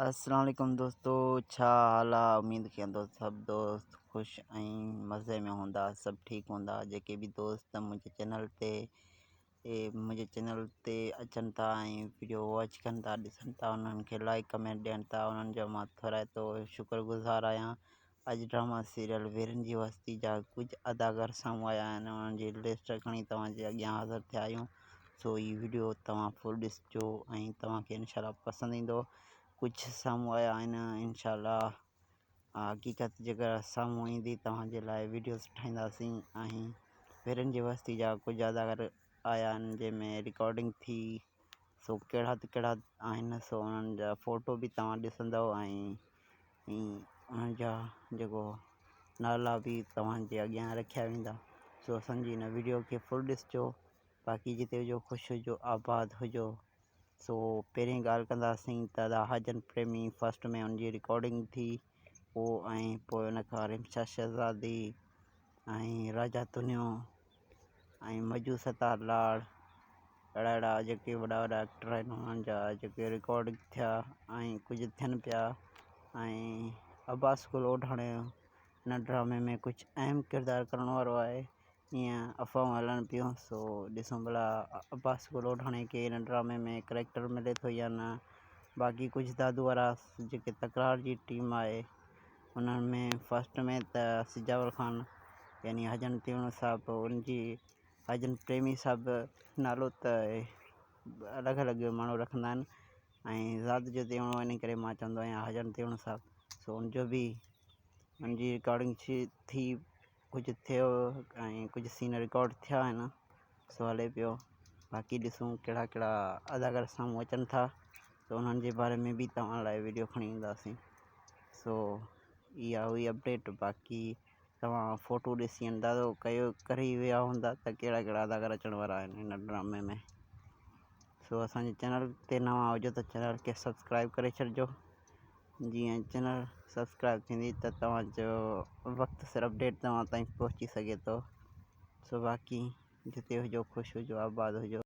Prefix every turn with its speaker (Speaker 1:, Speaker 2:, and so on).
Speaker 1: السلام عليڪم دوستو ڇا حال آ اميد ڪيان ٿو سڀ دوست خوش ۽ مزي ۾ هوندا سڀ ٺيڪ هوندا جيڪي به دوست منهنجي چينل تي منهنجي چينل تي اچن ٿا ۽ ويڊيو واچ ڪن ٿا ڏسن ٿا انهن کي لائڪ ڪمينٽ ڏين ٿا انهن جو مان ٿورائتو شڪر گذار آهيان اڄ ڊراما سيريل ويرن جي وستي جا ڪجهه اداڪار سامهون آيا آهن انهن جي لسٽ کڻي توهان جي اڳيان حاضر ٿيا آهيون سو هي وڊيو توهان فل ڏسجو ۽ توهان کي انشاء الله پسند ايندو ڪجهه سامهون آيا آهن انشاء الله حقيقت جيڪا سامهون ايندي توهان جي لاء وڊيوز ٺاهينداسين ۽ پيرن جي وستي جا ڪجهه اداڪار آيا آهن جنهن ۾ رڪارڊنگ ٿي سو ڪهڙا ته ڪهڙا آهن سو انهن جا فوٽو به توهان ڏسندو ۽ انهن جا جيڪو نالا به توهان جي اڳيان رکيا ويندا سو اسانجي هن وڊيو کي فل ڏسجو باقي جتي هجو خوش هجو آباد هجو. سو پهرين ڳالهه ڪنداسين ته ادا حاجن پريمي فرسٽ ۾ ان جي رڪارڊنگ ٿي پو ۽ پوء ان کان رمشا شهزادي ۽ راجا تنيو ۽ مجو ستار لاڙ اهڙا اهڙا جيڪي وڏا وڏا ايڪٽر آهن انهن جا جيڪي رڪارڊ ٿيا ۽ ڪجهه ٿين پيا ۽ عباس گل اوڍاڻي ان ڊرامي ۾ ڪجهه اهم ڪردار ڪرڻ وارو آهي ائين افواهون هلن پيون سو ڏسون ڀلا عباس گل اوڍاڻي کي هن ڊرامي ۾ ڪريڪٽر ملي ٿو يا نه باقي ڪجهه دادو وارا جيڪي تڪرار جي ٽيم آهي انهن ۾ فرسٽ ۾ ته سجاول خان يعني حجن تيوڻو صاحب ان جي حجن پريمي صاحب نالو ته الڳ الڳ ماڻهو رکندا آهن ۽ ذات جو تيوڻو ان ڪري مان چوندو آهيان حجن تيوڻو صاحب سو ان جو به ان جي رڪارڊنگ ٿي ڪجهه ٿيو ۽ ڪجهه سين رڪارڊ ٿيا آهن سو هلي پيو باقي ڏسون ڪهڙا ڪهڙا اداڪار سامهون اچن ٿا ته انهن جي باري ۾ به توهان لاء ويڊيو کڻي اينداسين سو اها هئي اپڊيٽ باقي توهان فوٽو ڏسي اندازو ڪيو ڪري ويا هوندا ته ڪهڙا ڪهڙا اداڪار اچڻ وارا آهن هن ڊرامي ۾ سو اسانجي چينل تي نوان هجو ته چينل کي سبسڪرائب ڪري ڇڏجو جيئن چينل سبسڪرائب ٿيندي ته توهان جو وقت سر اپڊيٽ توهان تائين پهچي سگهي ٿو سو باقي جتي هجو خوش هجو آباد هجو.